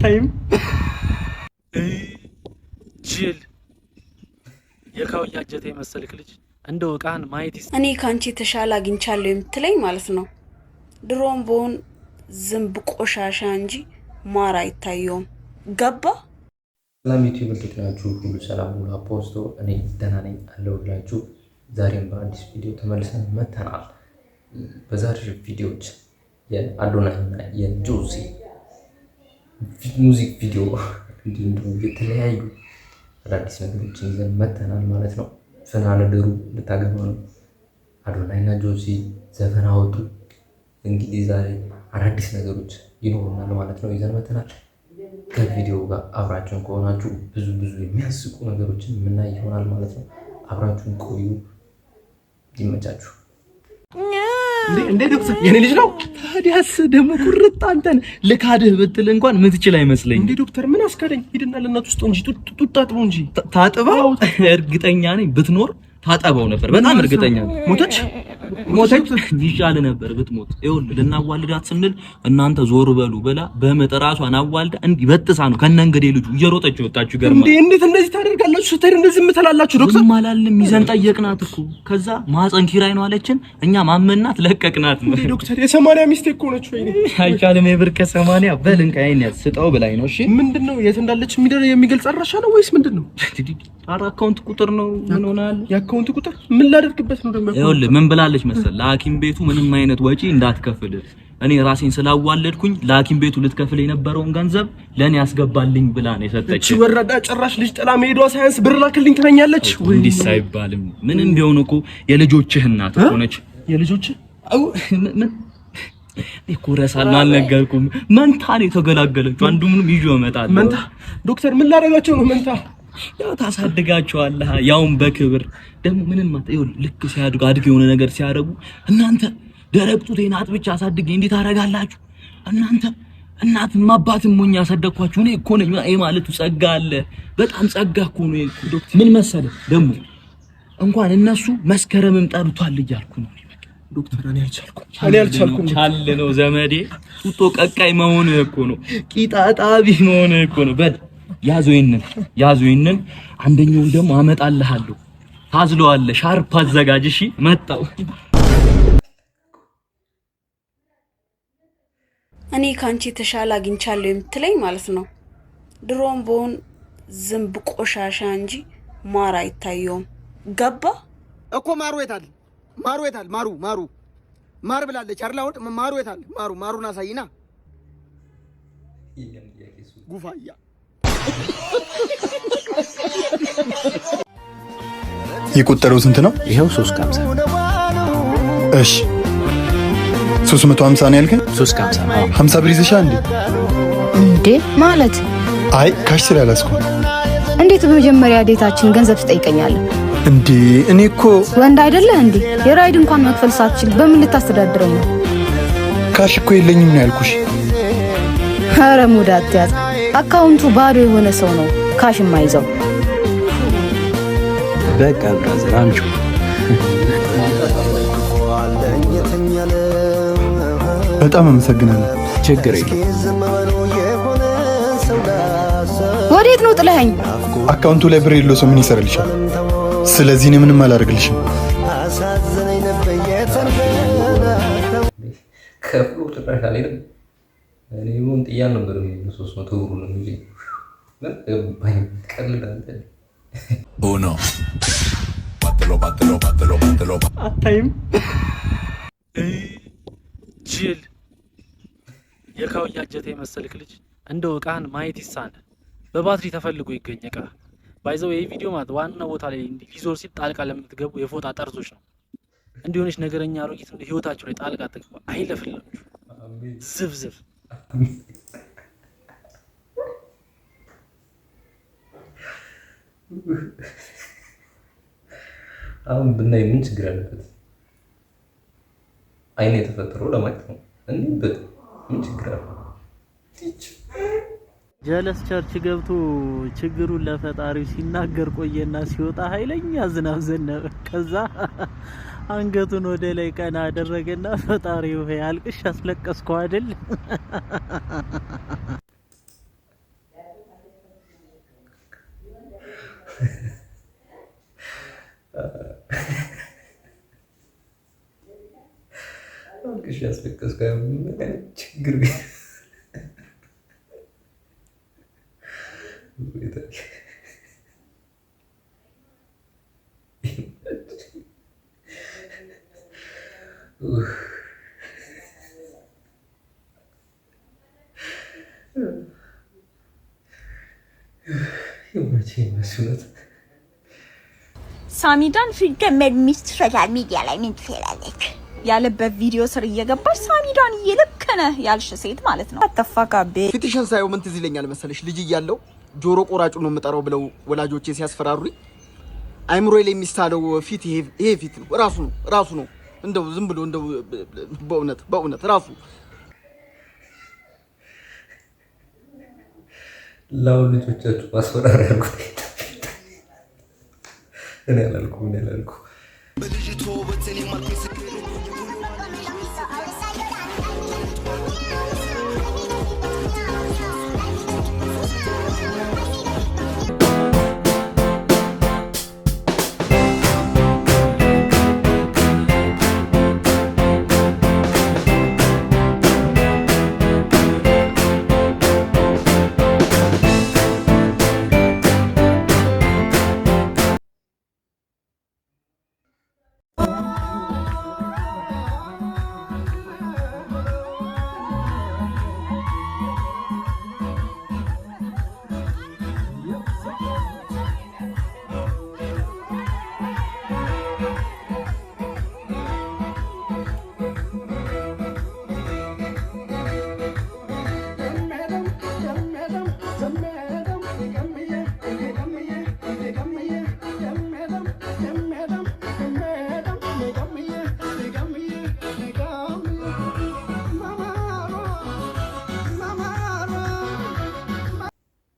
አታይም? ጅል፣ የካውያ እጀታ የመሰልክ ልጅ፣ እንደው እቃህን ማየት ይስ እኔ ከአንቺ የተሻለ አግኝቻለሁ የምትለኝ ማለት ነው። ድሮም በሆን ዝንብ ቆሻሻ እንጂ ማር አይታየውም። ገባ? ሰላም ዩቲዩብ፣ እንዴት ናችሁ? ሁሉ ሰላም፣ ሁሉ አፖስቶ፣ እኔ ደህና ነኝ አለሁላችሁ። ዛሬም በአዲስ ቪዲዮ ተመልሰን መተናል። በዛሬ ቪዲዮዎች የአዶናይ እና የጆሲ music video እንዲሁም ደግሞ የተለያዩ አዳዲስ ነገሮችን ይዘን መተናል ማለት ነው። ፍናነ ድሩ ልታገባ ነው። አዶናይ እና ጆሲ ዘፈን አወጡ። እንግዲህ ዛሬ አዳዲስ ነገሮች ይኖሩናል ማለት ነው፣ ይዘን መተናል። ከቪዲዮ ጋር አብራችሁን ከሆናችሁ ብዙ ብዙ የሚያስቁ ነገሮችን የምናይ ይሆናል ማለት ነው። አብራችሁን ቆዩ። ይመቻችሁ። እንዴ ዶክተር፣ የኔ ልጅ ነው። ታዲያስ ደግሞ ቁርጥ አንተን ልካድህ ብትል እንኳን ምትችል አይመስለኝም። እንዴ ዶክተር፣ ምን አስካደኝ? ሂድና ለእናቱ ውስጥ እንጂ ጡጥ ታጥበው እንጂ። ታጥበው? እርግጠኛ ነኝ ብትኖር ታጠበው ነበር። በጣም እርግጠኛ ነኝ። ሞተች? ሞተች። ይሻል ነበር ብትሞት። ይኸውልህ፣ ልናዋልዳት ስንል እናንተ ዞር በሉ ብላ በምጥ ራሷን አዋልዳ እንዲህ በጥሳ ነው ከነ እንግዲህ ልጁ እየሮጠች ወጣችሁ። ይገርማል። እንዴ፣ እንዴት እንደዚህ ታደርጋላችሁ? ስትሄድ እንደዚህ የምትላላችሁ ዶክተር? ዝም አላልንም። ይዘን ጠየቅናት እኮ። ከዛ ማህፀን ኪራይ ነው አለችን። እኛ ማመናት፣ ለቀቅናት። እንዴ ዶክተር፣ የ80 ሚስቴ እኮ ነች። ወይኔ። አይቻልም። የብር ከ80 በል እንካ፣ ይሄን ያዝ፣ ስጠው ብላኝ ነው። እሺ። ምንድነው? የት እንዳለች የሚገልጽ አድራሻ ነው ወይስ ምንድነው? ኧረ account ቁጥር ነው። ምን ሆናል? የ account ቁጥር ምን ላደርግበት ነው ደግሞ? ይኸውልህ፣ ምን ብላለች መሰል? ለሐኪም ቤቱ ምንም አይነት ወጪ እንዳትከፍል፣ እኔ ራሴን ስላዋለድኩኝ ለሐኪም ቤቱ ልትከፍል የነበረውን ገንዘብ ለእኔ ያስገባልኝ ብላ ነው የሰጠች። እቺ ወረዳ፣ ጭራሽ ልጅ ጥላ መሄዷ ሳያንስ ብር ላክልኝ ትለኛለች። እንዲህ አይባልም። ምንም ቢሆን እኮ የልጆችህ እናት እኮ ነች። የልጆች አው ምን እኮ እረሳለሁ፣ አልነገርኩም። መንታ ነው የተገላገለችው። አንዱ ምንም ይዤ እመጣለሁ። መንታ? ዶክተር፣ ምን ላደርጋቸው ነው መንታ? ያው ታሳድጋቸዋለህ፣ ያውን በክብር ደግሞ ምንም ይኸውልህ፣ ልክ ሲያድጉ አድገው የሆነ ነገር ሲያደርጉ እናንተ ደረቅ ጡቴን አጥብቼ አሳድጌ እንዴት አደርጋላችሁ? እናንተ እናትም አባትም ሞኝ ያሳደግኳችሁ እኔ እኮ ነኝ። ይሄ ማለቱ ጸጋ አለ። በጣም ጸጋ እኮ ነው። ይሄ እኮ ምን መሰለህ፣ ደግሞ እንኳን እነሱ መስከረምም ጠብቷል እያልኩ ነው። እኔ በቃ ዶክተር፣ እኔ አልቻልኩም፣ እኔ አልቻልኩም። ቻል ነው ዘመዴ። ጡጦ ቀቃይ መሆንህ እኮ ነው። ቂጣ ጣቢ መሆንህ እኮ ነው። በል ያዘው ይሄንን፣ ያዘው ይሄንን። አንደኛውን ደግሞ አመጣልሃለሁ። ታዝለዋለህ። ሻርፕ አዘጋጅ። እሺ፣ መጣው። እኔ ከአንቺ የተሻለ አግኝቻለሁ የምትለኝ ማለት ነው። ድሮም በሆን ዝንብ ቆሻሻ እንጂ ማር አይታየውም። ገባ? እኮ ማሩ የት አለ? ማሩ የት አለ? ማሩ፣ ማሩ፣ ማር ብላለች አይደል? አሁን ማሩ የት አለ? ማሩ፣ ማሩን አሳይና። ጉፋያ። የቆጠረው ስንት ነው? ይኸው 3.50። እሺ፣ 350 ነው ያልከኝ? 3.50። 50 ብር ይዘሻል እንዴ? እንዴ፣ ማለት? አይ፣ cash ስላልያዝኩ። እንዴት በመጀመሪያ date ኣችን ገንዘብ ትጠይቀኛለህ? እንዴ፣ እኔ እኮ ወንድ አይደለህ እንዴ? የራይድ እንኳን መክፈል ሳትችል በምን ልታስተዳድረኝ ነው? cash እኮ የለኝም ነው ያልኩሽ። ኧረ ሙድ አትያዝ። አካውንቱ ባዶ የሆነ ሰው ነው cash የማይዘው። በቃ brother፣ አምጪው። በጣም አመሰግናለሁ። ችግር የለም። ወዴት ነው ጥለኸኝ? አካውንቱ ላይ ብር የለው ሰው ምን ይሰራልሻል? ስለዚህ እኔ ምንም አላደርግልሽም። ከፍሎ ጭራሽ አልሄድም። እኔ ቢሆን ጥያ ነበር የሚሄደው፣ 300 ብሩ ነው እንጂ ምን ገባኝ። ቀልድ አንተ። Uno. Pátelo, pátelo, pátelo, pátelo. አታይም? ጅል፣ የካውያ እጀታ የመሰልክ ልጅ፣ እንደው እቃህን ማየት ይሳነ። በባትሪ ተፈልጎ ይገኝ እቃ። By the way፣ ይህ ቪዲዮ ማለት ዋና ቦታ ላይ እንዲህ ሊዞር ሲል ጣልቃ ለምትገቡ የፎጣ ጠርዞች ነው። እንዲሆነች ነገረኛ አሮጊት ህይወታቸው ላይ ጣልቃ ትግባ። አይለፍላችሁ ዝብዝብ። አሁን ብናይ ምን ችግር አለበት? አይን የተፈጠረው ለማየት ነው። እንዲህ ምን ችግር አለ? ጀለስ church ገብቶ ችግሩን ለፈጣሪው ሲናገር ቆየና ሲወጣ ኃይለኛ ዝናብ ዘነበ። ከዛ አንገቱን ወደ ላይ ቀና አደረገና ፈጣሪው ሆይ አልቅሽ አስለቀስኩ አይደል? አልቅሼ ያስለቀስኩ ምን አይነት ችግር ይመች። ሳሚዳን ሲጀመር ሚስት social media ላይ ምን ትሰራለች ያለበት ቪዲዮ ስር እየገባች ሳሚዳን ልክ ነህ ያልሽ ሴት ማለት ነው። አተፋካቤ። ፊትሽን ሳየው ምን ትዝ ይለኛል መሰለሽ? ልጅ እያለሁ ጆሮ ቆራጩ ነው የምጠራው ብለው ወላጆቼ ሲያስፈራሩኝ አይምሮዬ ላይ የሚሳለው ፊት ይሄ ፊት ነው። ራሱ ነው፣ ራሱ ነው። እንደው ዝም ብሎ እንደው በእውነት በእውነት ራሱ። ለአሁን ልጆቻችሁ ማስፈራሪያ ያልኩት እኔ አላልኩም፣ እኔ አላልኩም።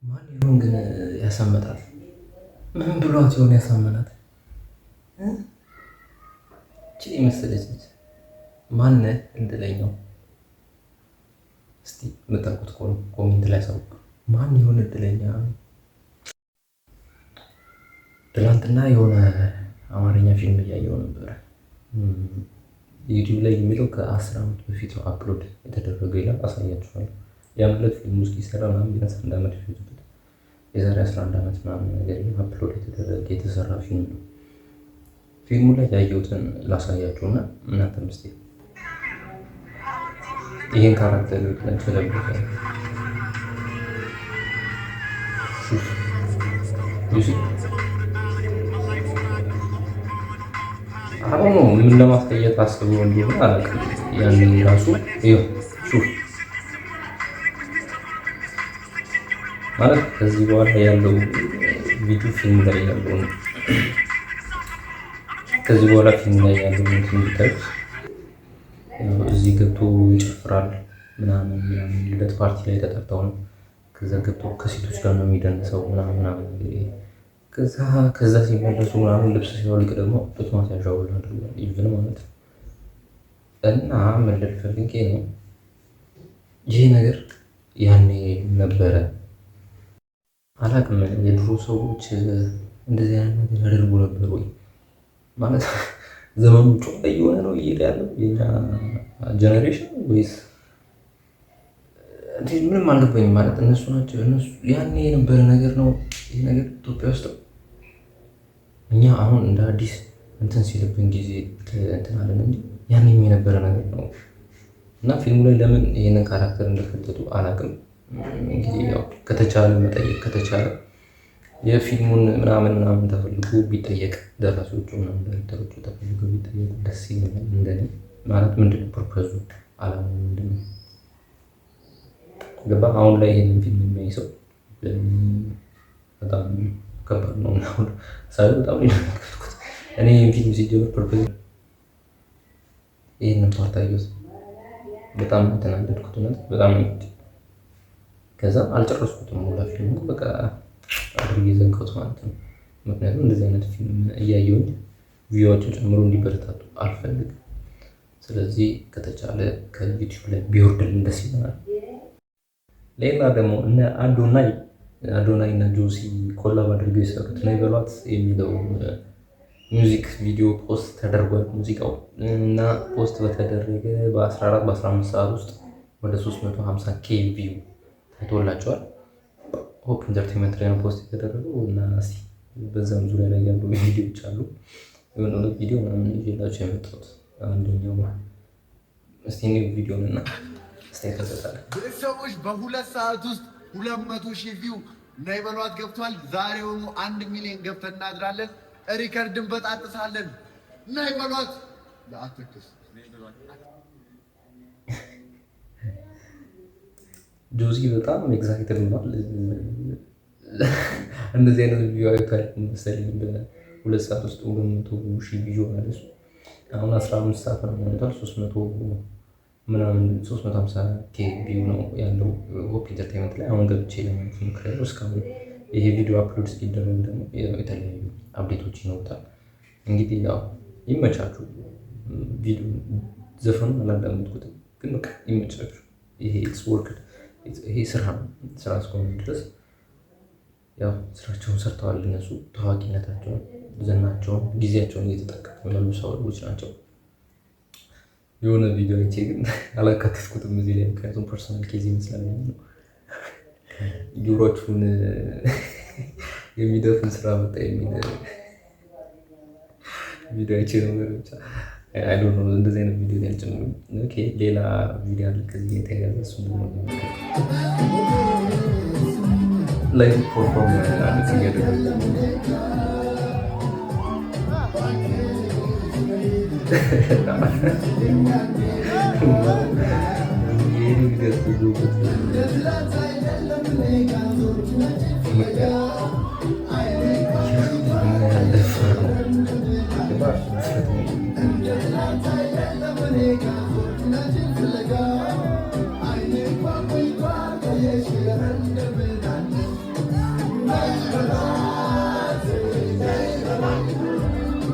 ማን ይሆን ግን ያሳመጣት? ምን ብሏት ይሆን ያሳመናት? እቺ የመሰለች ልጅ ማነህ እድለኛው? እስቲ የምታውቁት ከሆነ comment ላይ አሳውቁ። ማን ይሆን እድለኛ? ትላንትና የሆነ አማርኛ ፊልም እያየሁ ነበረ። ዩቲዩብ ላይ የሚለው ከ10 ዓመት በፊት ነው upload የተደረገው ይላል። አሳያችኋለሁ። ያ ማለት ፊልሙ እስኪሰራ ምናምን ቢያንስ አንድ ዓመት ይፈጅበት። የዛሬ 11 ዓመት ምናምን ነገር upload የተደረገ የተሰራ ፊልም ነው። ፊልሙ ላይ ያየሁትን ላሳያችሁ እና እናንተም እስኪ ይህን character በደንብ you see። አሁን ምን ለማሳየት አስበው እንደሆነ አላውቅም። ያንን ራሱ ይኸው ሹፍ ማለት ከዚህ በኋላ ያለው ቪዲዮ ፊልም ላይ ያለው ነው። ከዚህ በኋላ ፊልም ላይ ያለው እንትን ብታዩት እዚህ ገብቶ ይጨፍራል ምናምን ምናምን፣ ልደት ፓርቲ ላይ ተጠርተው ነው። ከዛ ገብቶ ከሴቶች ጋር ነው የሚደንሰው ምናምን ምናምን። ከዛ ሲመለሱ ምናምን ልብስ ሲያወልቅ ደግሞ ጡት ማስያዣ ሁሉ አድርጓል even ማለት ነው። እና ምን ልል ፈልጌ ነው፣ ይሄ ነገር ያኔ ነበረ። አላውቅም፣ የድሮ ሰዎች እንደዚህ አይነት ነገር ያደርጉ ነበር ወይ? ማለት ዘመኑ ጨዋ እየሆነ ነው እየሄደ ያለው የኛ generation ወይስ እንዴት? ምንም አልገባኝም። ማለት እነሱ ናቸው እነሱ ያኔ የነበረ ነገር ነው ይሄ ነገር ኢትዮጵያ ውስጥ። እኛ አሁን እንደ አዲስ እንትን ሲልብን ጊዜ እንትን አለን እንጂ ያኔም የነበረ ነገር ነው። እና ፊልሙ ላይ ለምን ይህንን character እንደከተቱ አላውቅም። እንግዲህ ያው ከተቻለ መጠየቅ ከተቻለ የፊልሙን ምናምን ምናምን ተፈልጎ ቢጠየቅ፣ ደራሲዎቹ ምናምን ዳይሬክተሮቹ ተፈልጎ ቢጠየቁ ደስ ይለኛል። እንደኔ ማለት ምንድነው purpose ኡ፣ አላማው ምንድነው? ገባ? አሁን ላይ ይህንን ፊልም የሚያይ ሰው በጣም ከባድ ነው። አሁን ሳይ በጣም ነው የደነገጥኩት። እኔ ይህን ፊልም ሲጀምር purpose ይህንን part አየሁት፣ በጣም ነው የተናደድኩት። እውነት በጣም ነው። ከዛ አልጨረስኩትም ሙላ ፊልሙ፣ በቃ አድርጌ ዘጋሁት ማለት ነው። ምክንያቱም እንደዚህ አይነት ፊልም እያየሁኝ view ዋቸው ጨምሮ እንዲበረታቱ አልፈልግም። ስለዚህ ከተቻለ ከዩቲዩብ ላይ ቢወርድልን ደስ ይለናል። ሌላ ደግሞ እነ አዶናይ አዶናይ እና ጆሲ collab አድርገው የሰሩት ነይ በሏት የሚለው music video post ተደርጓል። ሙዚቃው እና post በተደረገ በ14 በ15 ሰዓት ውስጥ ወደ 350 K view ታይቶላቸዋል። Hope Entertainment ላይ ነው post የተደረገው እና እስኪ በዛም ዙሪያ ላይ ያሉ ቪዲዮዎች አሉ። የሆነ ሁለት ቪዲዮ ምናምን ይዤላቸው የመጣሁት። አንደኛው እስቲ እኔ ቪዲዮን እና አስተያየት እንሰጣለን። ቤተሰቦች፣ በ2 ሰዓት ውስጥ 200,000 view ነይ በሏት ገብቷል። ዛሬውኑ 1 ሚሊዮን ገብተን እናድራለን። Record ን በጣጥሳለን። ነይ በሏት ለአትክስ። ጆሲ በጣም excited ሆኗል። እንደዚህ አይነት view አይቶ አያውቅም መሰለኝ። በ2 ሰዓት ውስጥ 200,000 view አለ እሱ። አሁን 15 ሰዓት ምናምን ሆኖታል። 300 ምናምን 350 K view ነው ያለው Hope Entertainment ላይ። አሁን ገብቼ ለማየት ሞክሬያለሁ። እስካሁን ይሄ ቪዲዮ upload እስኪደረግ ደግሞ የተለያዩ update ኦች ይኖሩታል። እንግዲህ ያው ይመቻችሁ። ቪዲዮ ዘፈኑን አላዳመጥኩትም፣ ግን በቃ ይመቻችሁ። ይሄ it's work፣ ይሄ ስራ ነው። ስራ እስከሆነ ድረስ ያው ስራቸውን ሰርተዋል። እነሱ ታዋቂነታቸውን፣ ዝናቸውን፣ ጊዜያቸውን እየተጠቀሙ ያሉ ሰዎች ናቸው። የሆነ ቪዲዮ አይቼ ግን አላካተትኩትም እዚህ ላይ፣ ምክንያቱም personal case ይመስላል ነው። ጆሯችሁን የሚደፍን ስራ መጣ የሚል ቪዲዮ አይቼ ነበር። ብቻ I don't know፣ እንደዚህ አይነት ቪዲዮ ላይ አልጨምርም። Okay፣ ሌላ ቪዲዮ አለ ከዚህ ጋር የተያያዘ፣ እሱን ደግሞ live perform አለ እያደረጉ። ይህን ቪዲዮ ያስገቡበት ምክንያት ምን ያህል ደፋር ነው። ድፍረት ነው።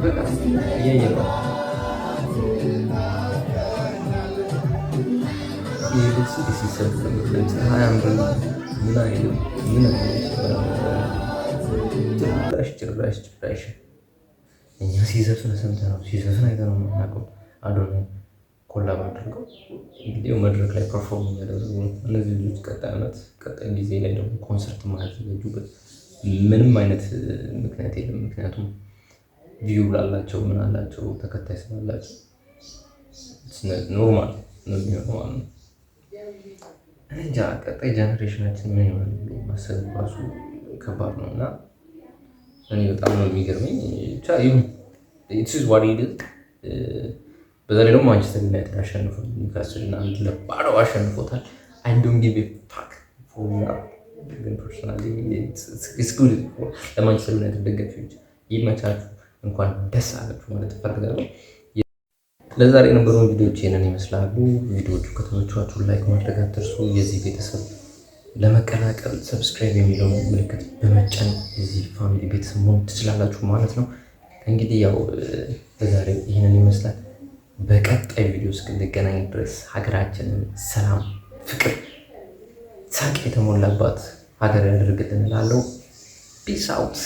በቃ እያየ ነው። ይህ ልጅ ሲሰብር ድምፅ አያምርም። ምን አይልም፣ ምን አይልም። ጭራሽ ጭራሽ ጭራሽ እኛ ሲዘፍን ሰምተነው ሲዘፍን አይተነው የማናውቀው አዶናይ collab አድርገው እንግዲህ መድረክ ላይ perform እያደረጉ ነው። እነዚህ ልጆች ቀጣይ ዓመት ቀጣይ ጊዜ ላይ ደግሞ ኮንሰርት ማያዘጋጁበት ምንም አይነት ምክንያት የለም። ምክንያቱም view ላላቸው ምን አላቸው፣ ተከታይ ስላላቸው normal ነው የሚሆነው ማለት ነው። እኔ እንጃ ቀጣይ generation ኣችን ምን ይሆናል ብሎ ማሰብ ራሱ ከባድ ነው እና እኔ በጣም ነው የሚገርመኝ። ብቻ ይሁን፣ it's what it is። በዛ ላይ ደግሞ ማንቸስተር ዩናይትድ አሸንፎ ኒውካስልን 1-0 አሸንፎታል። I don't give a fuck for ግን personally it's good። ለማንቸስተር ዩናይትድ ደጋፊዎች ይመቻችሁ፣ እንኳን ደስ አላችሁ ማለት እፈልጋለሁ። ለዛሬ የነበሩን ቪዲዮዎች ይህንን ይመስላሉ። ቪዲዮዎቹ ከተመቿችሁ like ማድረግ አትርሱ። የዚህ ቤተሰብ ለመቀላቀል subscribe የሚለውን ምልክት በመጫን የዚህ family ቤተሰብ መሆን ትችላላችሁ ማለት ነው። እንግዲህ ያው ለዛሬው ይህንን ይመስላል። በቀጣይ ቪዲዮ እስክንገናኝ ድረስ ሀገራችንን ሰላም፣ ፍቅር፣ ሳቅ የተሞላባት ሀገር ያደርግልን እላለሁ። Peace out.